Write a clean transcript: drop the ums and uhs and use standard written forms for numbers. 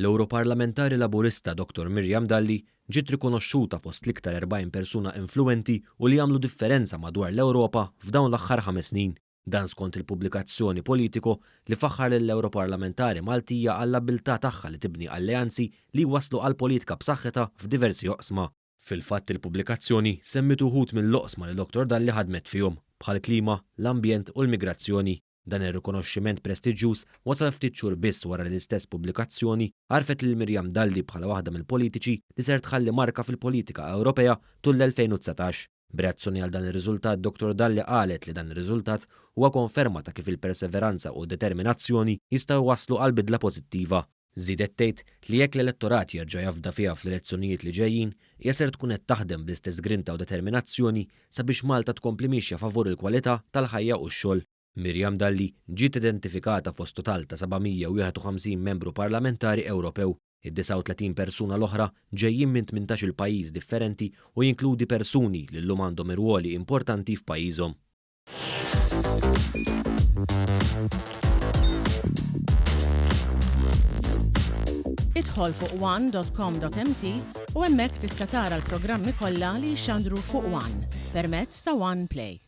L-Ewroparlamentari Laburista Dottor Miriam Dalli ġiet rikonoxxuta fost l-iktar 40 persuna influwenti u li għamlu differenza madwar l-Ewropa f'dawn l-aħħar ħames snin. Dan skont il-pubblikazzjoni Politico li faħħar lill-Ewroparlamentari Maltija għall-abbiltà tagħha li tibni alleanzi li jwasslu għal politika b'saħħitha f'diversi oqsma. Fil-fatt il-pubblikazzjoni semmiet uħud mill-oqsma li Dottor Dalli ħadmet fihom, bħall-klima, l-ambjent u l-migrazzjoni. Dan ir-rikonoxximent prestiġjuż wasal ftit xhur biss wara li l-istess pubblikazzjoni għarfet lil Miriam Dalli bħala waħda mill-politiċi li ser tħalli marka fil-politika Ewropea tul l-2019. B'reazzjoni għal dan ir-riżultat Dottor Dalli qalet li dan ir-riżultat huwa konferma ta' kif il-perseveranza u d-determinazzjoni jistgħu jwasslu għal bidla pożittiva. Żiedet tgħid li jekk l-elettorat jerġa' jafda fiha fl-elezzjonijiet li ġejjin, hija ser tkun qed taħdem bl-istess grinta u determinazzjoni sabiex Malta tkompli miexja favur il-kwalità tal-ħajja u x-xogħol. Miriam Dalli ġiet identifikata fost total ta' 751 membru parlamentari Ewropew. Id-39 persuna l-oħra ġejjin minn 18-il pajjiż differenti u jinkludi persuni li llum għandhom irwoli importanti f'pajjiżhom. Idħol fuq one.com.mt u hemmhekk tista' tara l-programmi kollha li jixxandru fuq One permezz ta' One Play.